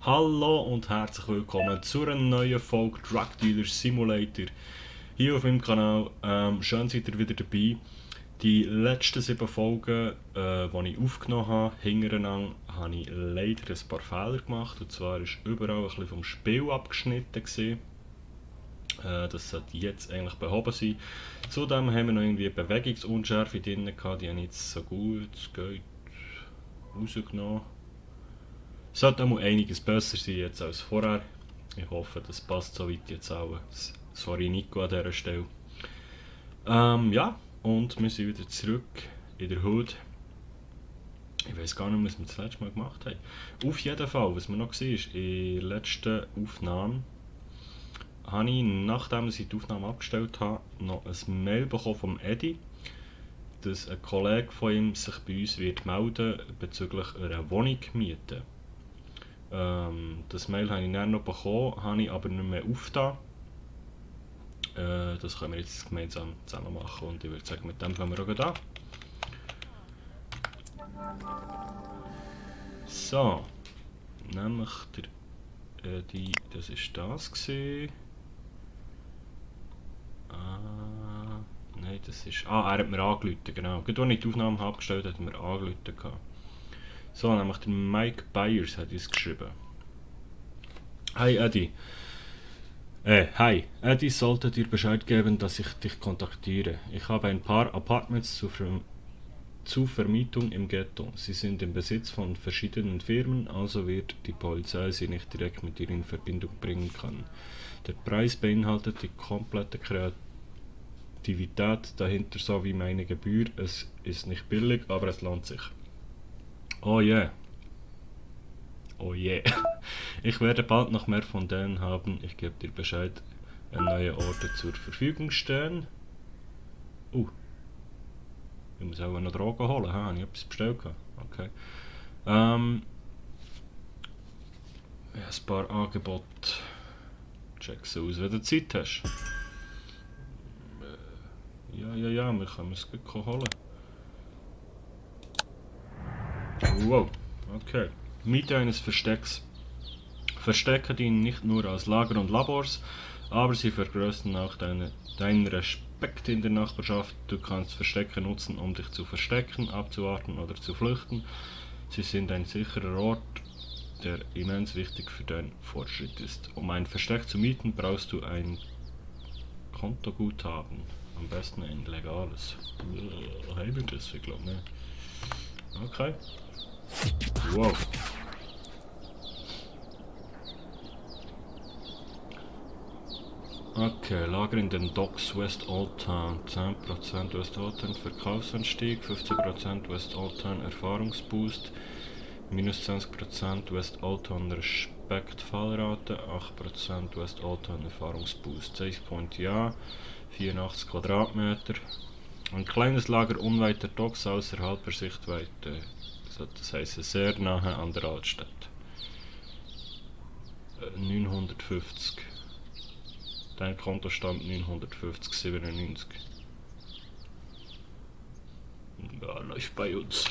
Hallo und herzlich willkommen zu einer neuen Folge Drug Dealer Simulator hier auf meinem Kanal. Schön seid ihr wieder dabei. Die letzten 7 Folgen, die ich aufgenommen habe, hintereinander, habe ich leider ein paar Fehler gemacht. Und zwar war überall ein bisschen vom Spiel abgeschnitten gewesen. Das sollte jetzt eigentlich behoben sein. Zudem haben wir noch irgendwie Bewegungsunschärfe drin gehabt, die habe ich jetzt so gut es geht rausgenommen. Sollte auch einiges besser sein jetzt als vorher. Ich hoffe, das passt soweit jetzt auch. Sorry Nico an dieser Stelle. Ja, und wir sind wieder zurück in der Hood. Ich weiß gar nicht, was wir das letzte Mal gemacht haben. Auf jeden Fall, was man noch gesehen ist, in der letzten Aufnahme habe ich, nachdem ich die Aufnahme abgestellt habe, noch ein Mail bekommen vom Eddie, dass ein Kollege von ihm sich bei uns wird melden bezüglich einer Wohnung mieten. Das Mail habe ich dann noch bekommen, habe ich aber nicht mehr aufgetan. Das können wir jetzt gemeinsam zusammen machen und ich würde sagen, mit dem fangen wir auch gleich an. So, nämlich das war das gewesen. Nein, das ist... er hat mir angerufen, genau. Gerade als ich die Aufnahme abgestellt habe, hat er mir angerufen. So, nämlich der Mike Byers hat uns geschrieben. Hi Eddie. Hi, Eddie sollte dir Bescheid geben, dass ich dich kontaktiere. Ich habe ein paar Apartments zur Vermietung im Ghetto. Sie sind im Besitz von verschiedenen Firmen, also wird die Polizei sie nicht direkt mit dir in Verbindung bringen können. Der Preis beinhaltet die komplette Kreativität dahinter sowie meine Gebühr. Es ist nicht billig, aber es lohnt sich. Oh yeah. Oh yeah. Ich werde bald noch mehr von denen haben. Ich gebe dir Bescheid, wenn neue Orte zur Verfügung stehen. Ich muss auch noch Drogen holen. Habe ich etwas bestellt? Okay. Ja, ein paar Angebote. Check sie aus, wenn du Zeit hast. Ja, wir können es gut holen. Wow, okay. Miete eines Verstecks. Verstecke dienen nicht nur als Lager und Labors, aber sie vergrößern auch deinen Respekt in der Nachbarschaft. Du kannst Verstecke nutzen, um dich zu verstecken, abzuwarten oder zu flüchten. Sie sind ein sicherer Ort, der immens wichtig für deinen Fortschritt ist. Um ein Versteck zu mieten, brauchst du ein Kontoguthaben. Am besten ein legales. Haben wir das? Ich glaube nicht. Okay. Wow. Okay, Lager in den Docks West Old Town. 10% West Old Town Verkaufsanstieg, 15% West Old Town Erfahrungsboost, minus 20% West Old Town Respekt Fallrate, 8% West Old Town Erfahrungsboost. 6 Point ja, 84 Quadratmeter. Ein kleines Lager unweit der Docks außerhalb der Sichtweite. Das heisst sehr nahe an der Altstadt. 950. Dein Kontostand 950,97. Ja, läuft bei uns.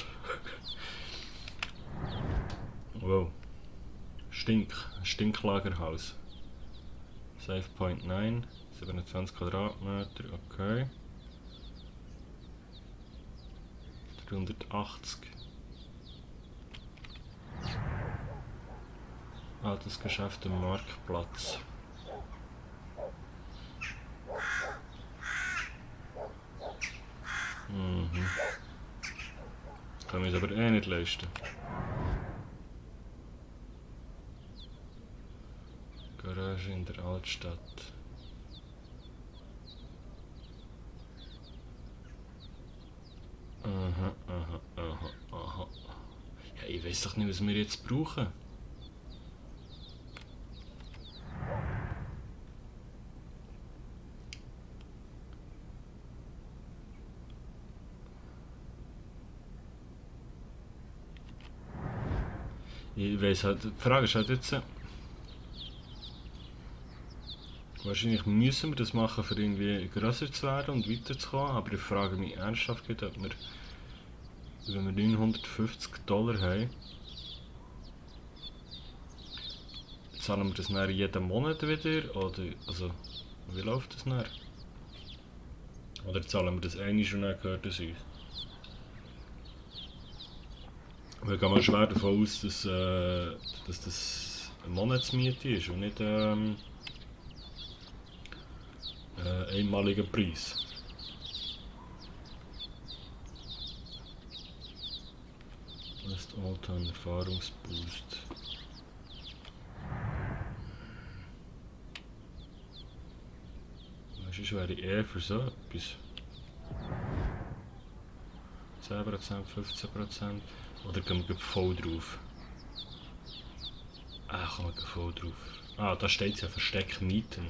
Wow. Stinklagerhaus. Save Point 9, 27 Quadratmeter, okay. 380. Altes Geschäft am Marktplatz. Können wir es aber nicht leisten. Garage in der Altstadt. Aha. Ja, ich weiß doch nicht, was wir jetzt brauchen. Ich weiss halt, die Frage ist halt jetzt, wahrscheinlich müssen wir das machen, für irgendwie grösser zu werden und weiterzukommen, aber ich frage mich ernsthaft, ob wir, wenn wir $950 haben, zahlen wir das dann jeden Monat wieder? Oder, also, wie läuft das dann? Oder zahlen wir das einmal und dann gehört es uns? Wir gehen mal schwer davon aus, dass das eine Monatsmiete ist und nicht einmaliger Preis. West Oldtown Erfahrungsboost. Sonst wäre ich eher für so etwas. 10%, 15%. Oder gehen wir voll drauf? Ah, kommen wir voll drauf. Ah, da steht ja Versteck mieten.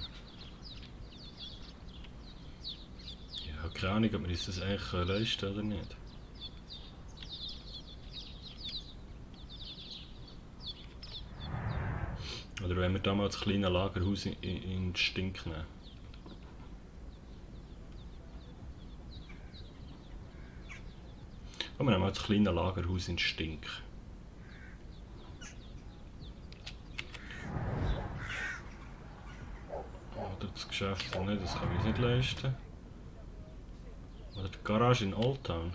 Ja, keine Ahnung, ob wir uns das eigentlich leisten oder nicht. Oder wenn wir damals das kleine Lagerhaus in den Stink nehmen. Komm, wir nehmen mal das kleine Lagerhaus in den Stink. Oder das Geschäft nicht, das kann ich nicht leisten. Oder die Garage in Old Town.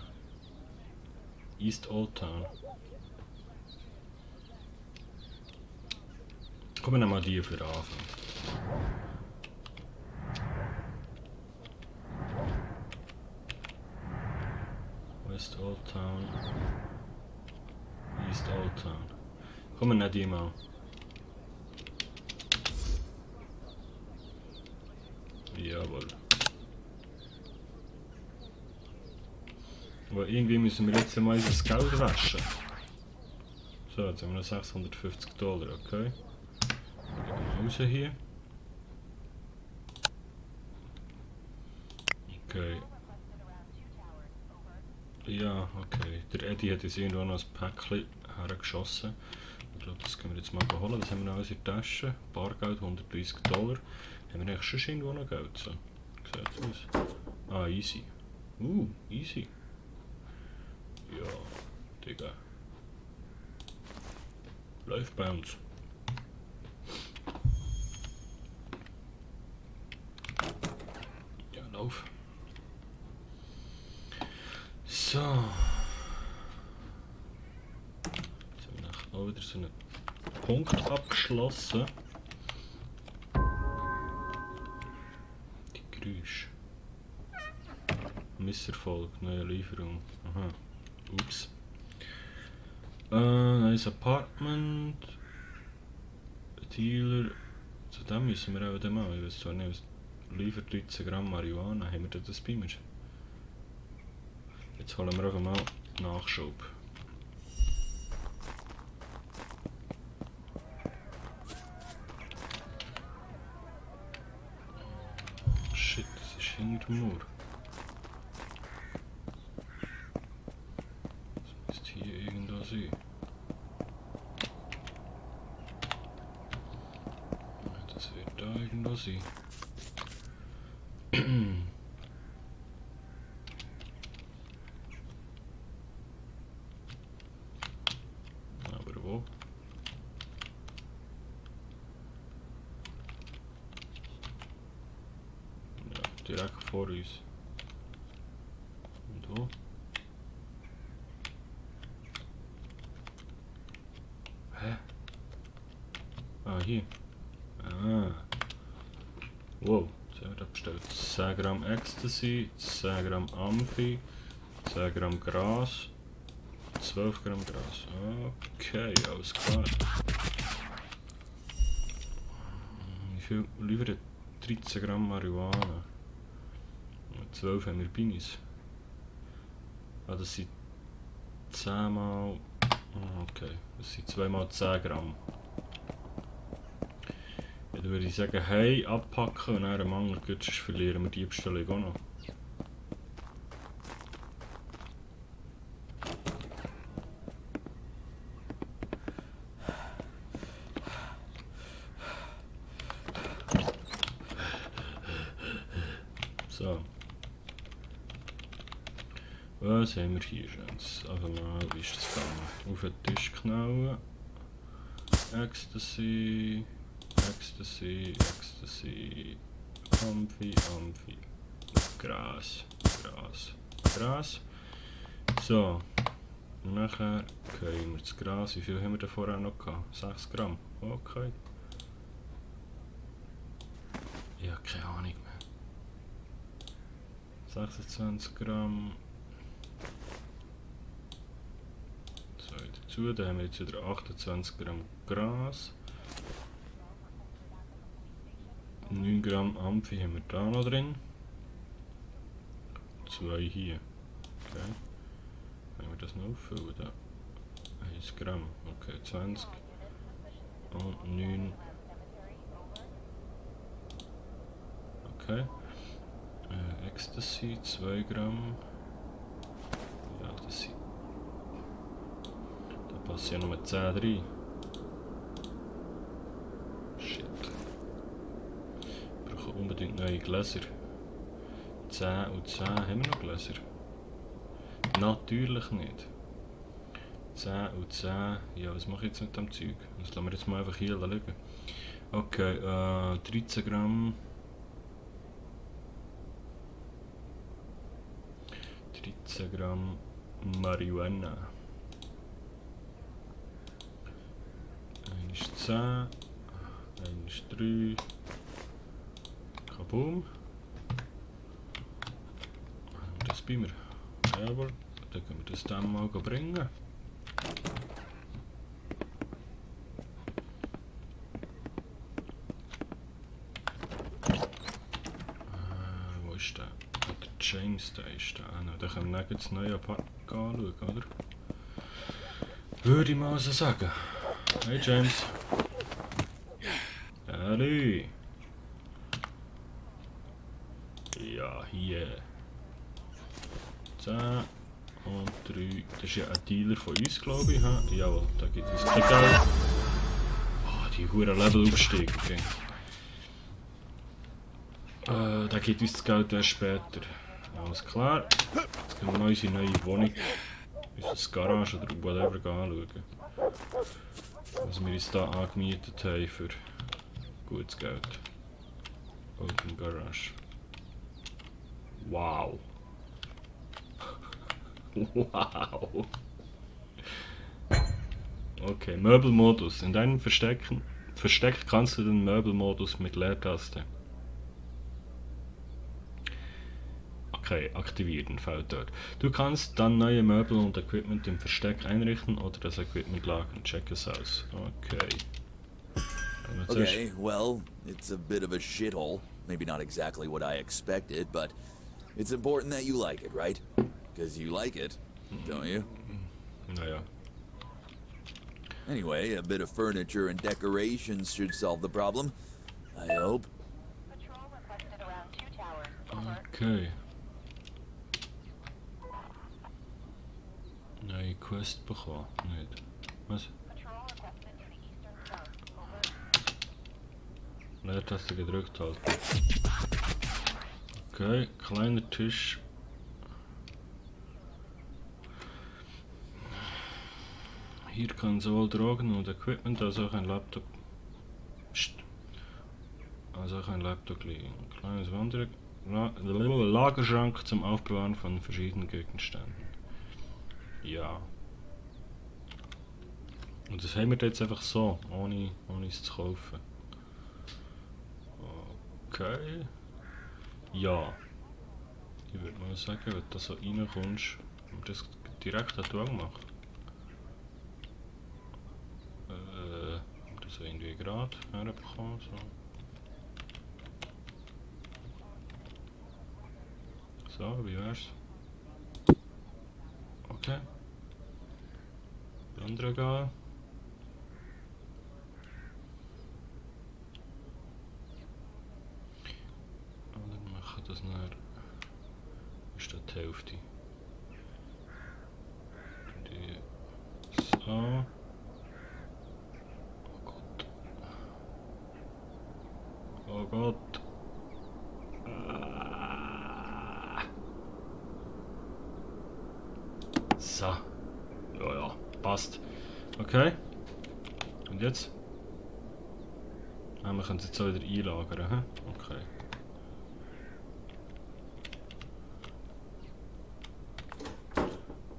East Old Town. Komm, wir nehmen mal die für den Anfang. West Old Town. East Old Town. Komm, wir nehmen die mal. Jawohl. Aber irgendwie müssen wir jetzt mal unser Geld waschen. So, jetzt haben wir noch $650, okay. Raus hier. Okay. Ja, okay. Der Eddie hat jetzt irgendwo noch ein Päckchen hergeschossen. Ich glaube, das können wir jetzt mal holen. Das haben wir noch in der Tasche. Bargeld $130. Haben wir eigentlich schon irgendwo noch Geld? So. Wie sieht das aus? Ah, easy. Easy. Ja, Digga. Läuft bei uns. Ja, lauf. So. Jetzt haben wir auch wieder so einen Punkt abgeschlossen. Die Geräusche. Misserfolg, neue Lieferung. Aha. Ups. Neues Apartment. Dealer. Zu dem müssen wir auch dann mal. Ich weiß zwar nicht, liefert 13 Gramm Marihuana. Haben wir das bei mir? Jetzt holen wir einfach mal Nachschub. Shit, das ist hinter dem Mauer. Das müsste hier irgendwo sein. Das wird da irgendwo sein. Aber wo? Ja, direkt vor uns. Und wo? Hä? Ah, hier. Ah. Wow, was haben wir da bestellt? 10 Gramm Ecstasy, 10 Gramm Amphi, 10 Gramm Gras, 12 Gramm Gras. Okay, alles klar. Wie viel liefert 13 Gramm Marihuana? 12 haben wir bei uns. Ah, das sind 10 mal... Okay, das sind 2 mal 10 Gramm. Ja, dann würde ich sagen, hey, abpacken und dann einen Mangel, sonst verlieren wir die Bestellung auch noch. So. Was haben wir hier schon? Einfach mal, wie ist das gegangen? Auf den Tisch knallen. Ecstasy. Ecstasy, Ecstasy, Amphi, Amphi, Gras, Gras, Gras. So, und nachher gehen wir das Gras. Wie viel haben wir da vorher noch gehabt? 6 Gramm. Okay. Ich habe keine Ahnung mehr. 26 Gramm. So, dazu. Da haben wir jetzt wieder 28 Gramm Gras. 9 Gramm Amphi haben wir da noch drin. 2 hier. Okay. Wenn wir das noch auffüllen, da 1 Gramm. Okay, 20. Und 9. Okay. Ecstasy, 2 Gramm. Ja, das sind. Da passen ja nur 10 rein. Shit. Ich brauche unbedingt neue Gläser. 10 und 10. Haben wir noch Gläser? Natürlich nicht. 10 und 10. Ja, was mache ich jetzt mit dem Zeug? Das lassen wir jetzt mal einfach hier liegen. Okay, 13 Gramm. 13 Gramm Marihuana. 1 ist 10. 1 ist 3. Kaboom. Das bei mir. Jawohl. Dann können wir das dann mal bringen. Wo ist der? Ah, der James, der ist da. Da können wir das neue Apartment anschauen, oder? Würde ich mal so sagen. Hey James. Hallo. Ja, hier. 10 und 3. Das ist ja ein Dealer von uns, glaube ich. Ha? Jawohl, da gibt es kein Geld. Oh, die hure Levelaufstieg. Okay. Da gibt uns das Geld erst später. Alles klar. Jetzt können wir mal unsere neue Wohnung, unser Garage oder whatever anschauen. Was wir uns hier angemietet haben für gutes Geld. Open Garage. Wow. Wow. Okay, Möbelmodus. In deinem Versteck kannst du den Möbelmodus mit Leertaste. Okay, aktivieren fällt dort. Du kannst dann neue Möbel und Equipment im Versteck einrichten oder das Equipment lagern. Check es aus. Okay. Okay, well, it's a bit of a shithole. Maybe not exactly what I expected, but it's important that you like it, right? Because you like it, don't you? Naja. Anyway, a bit of furniture and decorations should solve the problem. I hope. Patrol requested around 2 towers. Over. Okay. Neue Quest bekommen. Nicht. Was? Patrol requested to the eastern front. Over. Leertaste gedrückt halten. Okay, kleiner Tisch. Hier kann sowohl Drogen und Equipment als auch ein Laptop. Als auch ein Laptop liegen. Kleines Lagerschrank zum Aufbewahren von verschiedenen Gegenständen. Ja. Und das haben wir jetzt einfach so, ohne es zu kaufen. Okay. Ja. Ich würde mal sagen, wenn du so reinkommst, und das direkt an die Wand machen. Das irgendwie gerade herbekommen. So. So, wie wär's? Okay. Die andere gehen. Und dann machen das nachher. Ist das die Hälfte. Die. So. Oh Gott. Oh Gott. So. Ja, ja, passt. Okay. Und jetzt? Ah, wir können es jetzt auch wieder einlagern, hä? Okay.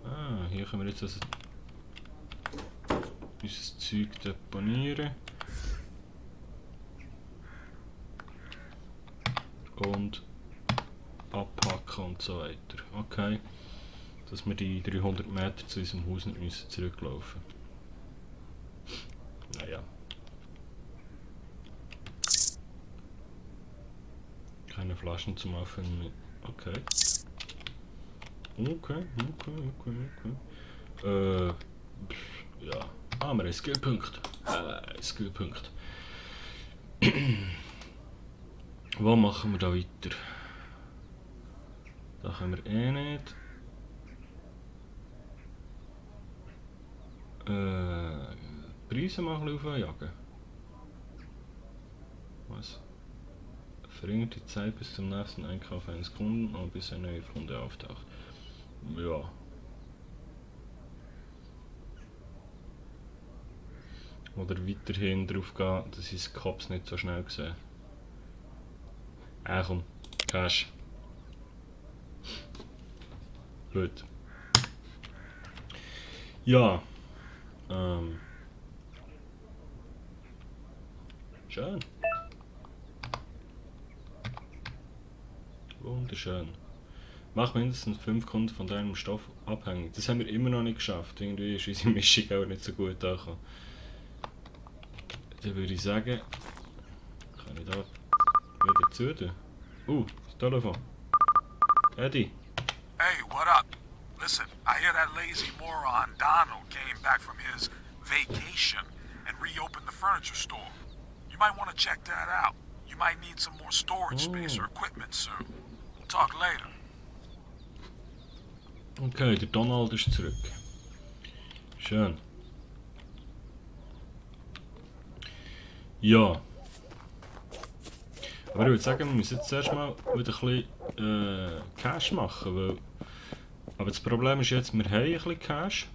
Ah, hier können wir jetzt also unser Zeug deponieren. Und abpacken und so weiter. Okay. Dass wir die 300 Meter zu unserem Haus nicht müssen zurücklaufen. Naja. Keine Flaschen zum Auffüllen. Okay. Okay. Ja. Ah, wir haben Skillpunkt. Skillpunkt. Wo machen wir da weiter? Da können wir eh nicht. Preise mal ein bisschen aufjagen. Was? Verringert die Zeit bis zum nächsten Einkauf eines Kunden und bis ein neuer Kunde auftaucht. Ja. Oder weiterhin darauf gehen, dass ich das Cops nicht so schnell sehe. Komm, Cash. Gut. Ja. Schön. Wunderschön. Mach mindestens 5 Kunden von deinem Stoff abhängig. Das haben wir immer noch nicht geschafft. Irgendwie ist unsere Mischung auch nicht so gut angekommen. Dann würde ich sagen, kann ich da wieder zu tun? Das Telefon. Eddie. Hey, what up? Listen, I hear that lazy moron Donald came back from his vacation and reopened the furniture store. You might want to check that out. You might need some more storage space or equipment soon. We'll talk later. Okay, der Donald ist zurück. Schön. Ja. Aber ich würde sagen, wir müssen jetzt zuerst mal wieder ein bisschen Cash machen, weil... Aber das Problem ist jetzt, wir haben ein bisschen Cash.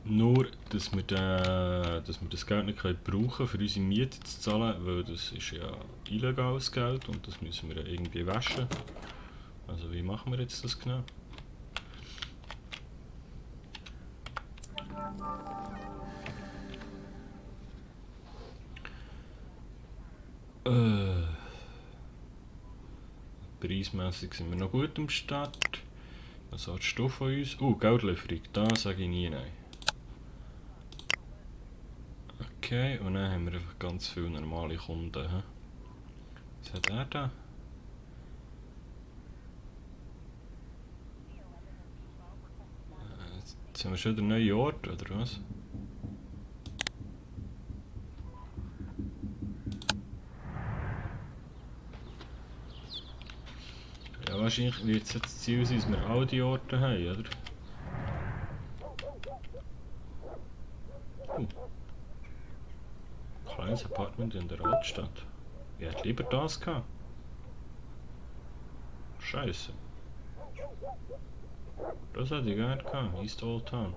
Nur, dass wir das Geld nicht brauchen können, für unsere Miete zu zahlen, weil das ist ja illegales Geld und das müssen wir ja irgendwie waschen. Also wie machen wir jetzt das genau? Preismässig sind wir noch gut am Start. Was sagst du von uns? Geldlieferung, da sage ich nie nein. Okay, und dann haben wir einfach ganz viele normale Kunden. He? Was hat er da? Jetzt haben wir schon den neuen Ort, oder was? Ja, wahrscheinlich wird es jetzt das Ziel sein, dass wir all die Orte haben, oder? Kleines Apartment in der Altstadt. Ich hätte lieber das gehabt. Scheiße. Das hätte ich gerne gehabt, East Old Town.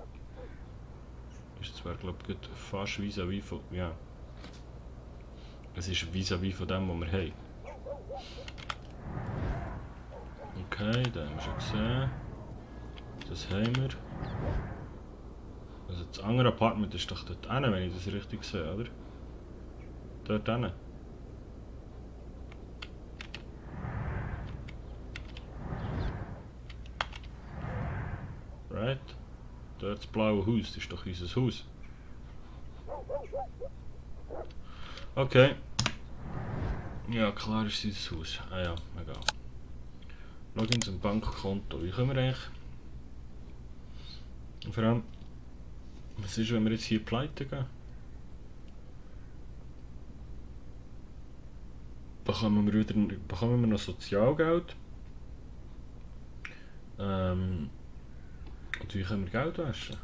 Ist zwar, glaube ich, fast vis-à-vis von... Ja. Es ist vis-à-vis von dem, was wir haben. Okay, den haben wir schon gesehen. Das haben wir. Also das andere Apartment ist doch dort hinten, wenn ich das richtig sehe, oder? Dort hinten. Right? Dort das blaue Haus, das ist doch unser Haus. Okay. Ja, klar ist es unser Haus. Ah ja, egal. Login zum Bankkonto. Wie können wir eigentlich... Und vor allem... Was ist, wenn wir jetzt hier pleite gehen? Bekommen wir noch Sozialgeld? Und wie können wir Geld waschen?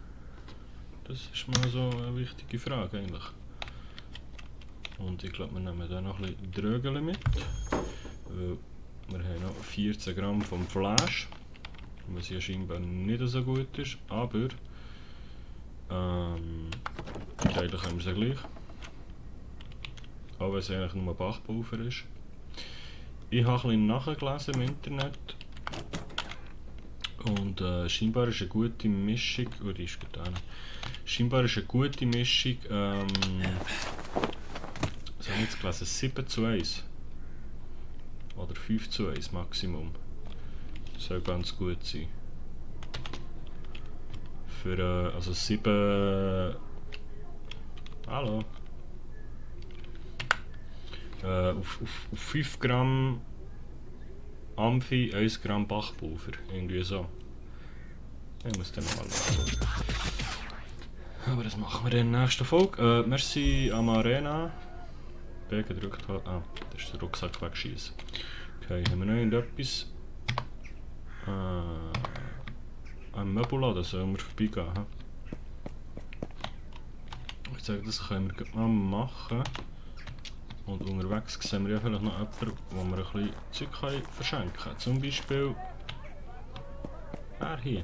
Das ist mal so eine wichtige Frage eigentlich. Und ich glaube, wir nehmen da noch ein bisschen Drögel mit. Weil wir haben noch 14 Gramm vom Fleisch. Was ja scheinbar nicht so gut ist, aber eigentlich haben wir es ja gleich. auch wenn es eigentlich nur Bachpulver ist. Ich habe ein bisschen nachgelesen im Internet. Und scheinbar ist eine gute Mischung. Oh, die ist gut an. Scheinbar ist eine gute Mischung. Was habe ich jetzt gelesen? 7:1. Oder 5:1 Maximum. Das soll ganz gut sein. Für also 7. Hallo. Auf 5 Gramm Amphi, 1 Gramm Bachpulver. Irgendwie so. Ich muss dann mal schauen. Aber das machen wir in der nächsten Folge. Merci am Arena. B gedrückt habe. Ah, das ist der Rucksack wegschießen. Okay, haben wir noch irgendetwas? Ein Möbelladen sollen wir vorbeigehen. He? Ich sage, das können wir mal machen. Und unterwegs sehen wir ja vielleicht noch jemanden, wo wir ein bisschen Zeug verschenken können. Zum Beispiel... hier.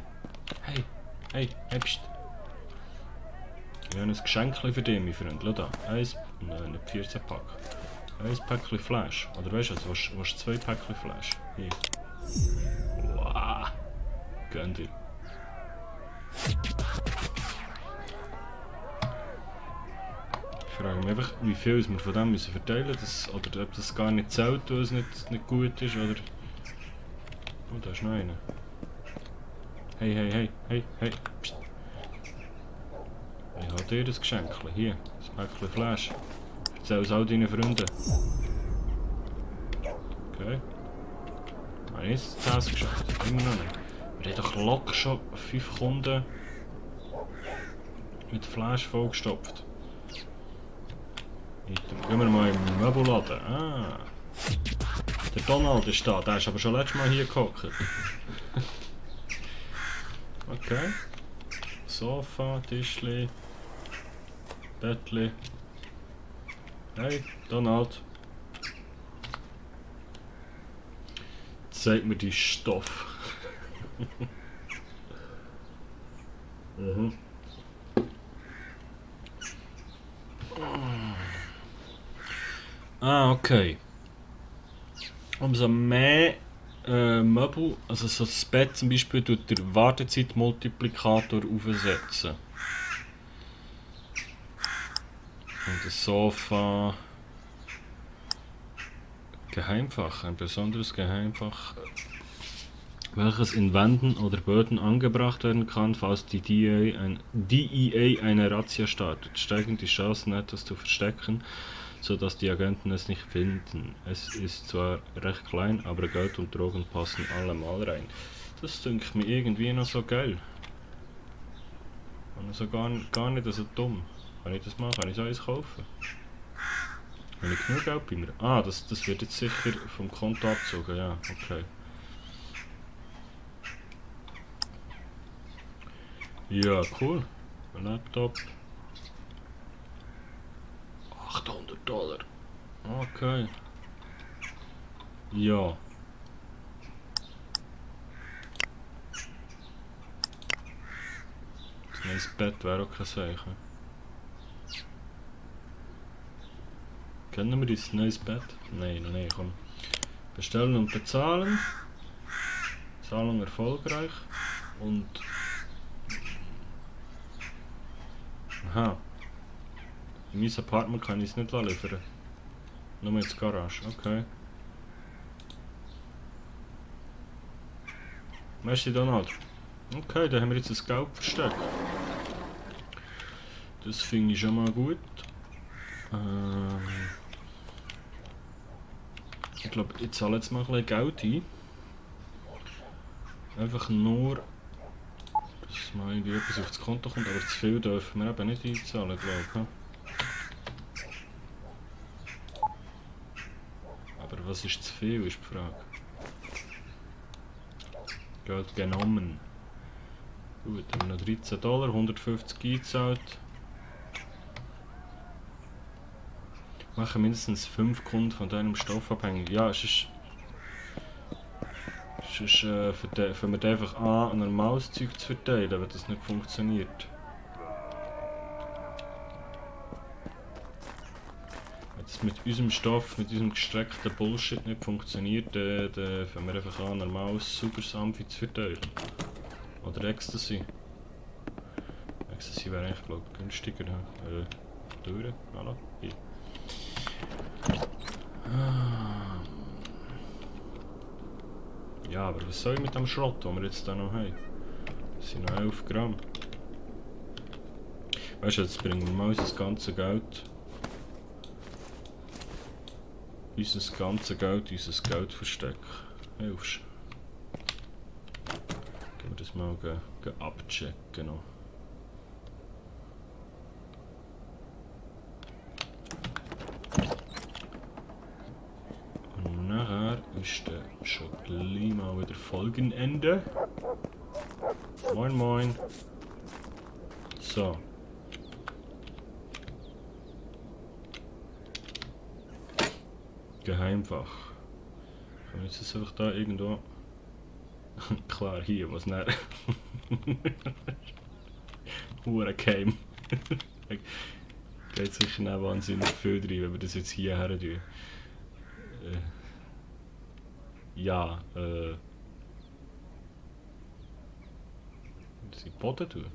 Hey, pst. Ich habe ein Geschenk für dich, mein Freund. Schau da. Nicht 14 Pack. Ein Päckchen Flash. Oder weißt du was? Was 2 Päckchen Flash? Hier. Wow. Gönn dir. Ich frage mich einfach, wie viel wir von dem müssen verteilen müssen. Oder ob das gar nicht zählt, weil es nicht gut ist. Oder... Oh, da ist noch einer. Hey. Psst. Ich habe dir das Geschenk. Hier, das Päckchen Flash. Erzähl es all deinen Freunden. Okay. Habe ich jetzt das Test geschafft? Immer noch nicht. Wir haben doch locker schon 5 Kunden mit Flash vollgestopft. Gehen wir mal im Möbelladen. Ah. Der Donald ist da. Der ist aber schon letztes Mal hier gehockt. Okay. Sofa, Tischli, Bettli. Hey, Donald. Zeig mir die Stoff. Ah, okay. Umso mehr Möbel, also so das Bett zum Beispiel, tut der Wartezeitmultiplikator aufsetzen. Und das Sofa. Geheimfach, ein besonderes Geheimfach, welches in Wänden oder Böden angebracht werden kann, falls die DEA eine Razzia startet. Steigen die Chancen, etwas zu verstecken, sodass die Agenten es nicht finden. Es ist zwar recht klein, aber Geld und Drogen passen allemal rein. Das dünkt mir irgendwie noch so geil. Also gar nicht so dumm. Kann ich das machen? Kann ich so eins kaufen? Wenn ich genug Geld bei mir... Ah, das wird jetzt sicher vom Konto abgezogen, ja, okay. Ja, cool. Ein Laptop. $800. Okay. Ja. Ein neues Bett wäre auch kein Zeichen. Kennen wir dieses neues Bett? Nein, noch nicht, komm. Bestellen und bezahlen. Zahlung erfolgreich. Und... Aha. In mein Apartment kann ich es nicht liefern. Nur in die Garage, okay. Merci Donald. Okay, da haben wir jetzt das Geld versteckt. Das finde ich schon mal gut. Ich glaube, ich zahle jetzt mal ein bisschen Geld ein. Einfach nur, dass mal irgendwie etwas aufs Konto kommt, aber zu viel dürfen wir eben nicht einzahlen, glaube ich. Aber was ist zu viel, ist die Frage. Geld genommen. Gut, haben wir noch $13, 150 eingezahlt. Machen mindestens 5 Kunden von deinem Stoff abhängig. Ja, es ist für mich einfach ein normales Zeug zu verteilen, wenn das nicht funktioniert. es mit unserem Stoff, mit unserem gestreckten Bullshit nicht funktioniert, dann fangen wir einfach an, normales sauberes Amphi zu verteilen. Oder Ecstasy. Ecstasy wäre eigentlich, glaube ich, günstiger. Durch, voilà, hier. Ja, aber was soll ich mit dem Schrott, den wir jetzt da noch haben? Das sind noch 11 Gramm. Weißt du, jetzt bringen wir mal unser ganzes Geld. Unser ganzes Geld, unser Geldversteck. Hilfst du? Gehen wir das mal abchecken noch. Und nachher ist dann schon gleich mal wieder Folgenende. Moin moin. So. Geheimfach. Kann ich jetzt einfach da irgendwo... Klar, hier, was nicht. Hure geheim. Geht sicher nicht wahnsinnig viel drin, wenn wir das jetzt hier her tun. Ja, das in den Boden tun.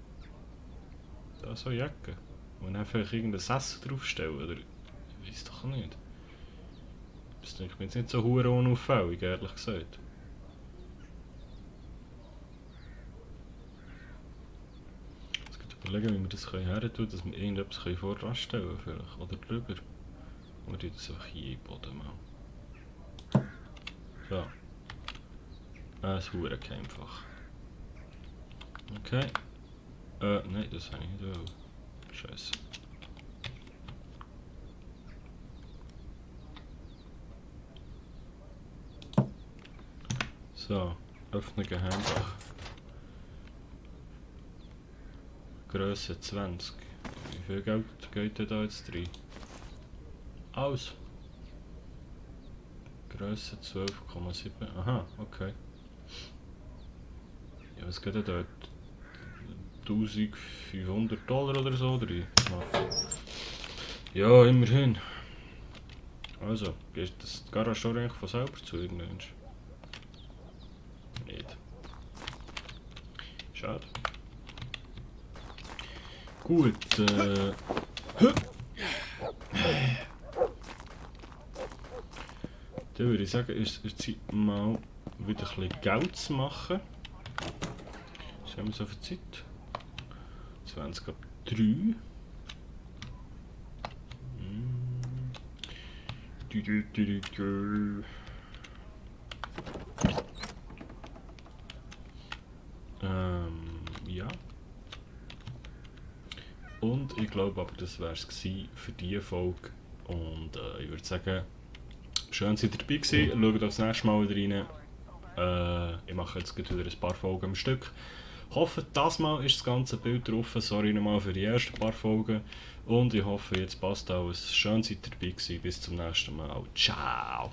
Da so eine Jacke. Und einfach irgendein Sessel draufstellen, oder? Ich weiß doch nicht. Das denke ich mir jetzt nicht so hure unauffällig, ehrlich gesagt. Jetzt kann ich überlegen, wie wir das her tun, dass wir irgendetwas vorne stellen vielleicht. Oder drüber. Und wir tun das einfach hier in den Boden mal. So. Ein hure einfach. Okay. Nein, das habe ich nicht wollen. Scheiße. So, öffne Geheimfach. Grösse 20. Wie viel Geld geht denn da jetzt rein? Aus. Grösse 12,7. Aha, okay. Ja, was geht denn dort? $1500 oder so drin? Ja, immerhin. Also, geht das Garage eigentlich von selber zu irgendwann? Nicht. Schade. Gut, dann würde ich sagen, ist es Zeit mal wieder ein bisschen Geld zu machen. Was haben wir so viel Zeit? 20 ab 3. Ja. Und ich glaube aber, das wäre es für diese Folge. Und ich würde sagen, schön, dass ihr dabei gewesen. Schaut auch das nächste Mal wieder rein. Ich mache jetzt wieder ein paar Folgen am Stück. Hoffe, das Mal ist das ganze Bild drauf. Sorry nochmal für die ersten paar Folgen. Und ich hoffe, jetzt passt alles. Schön, dass ihr dabei gewesen. Bis zum nächsten Mal. Ciao!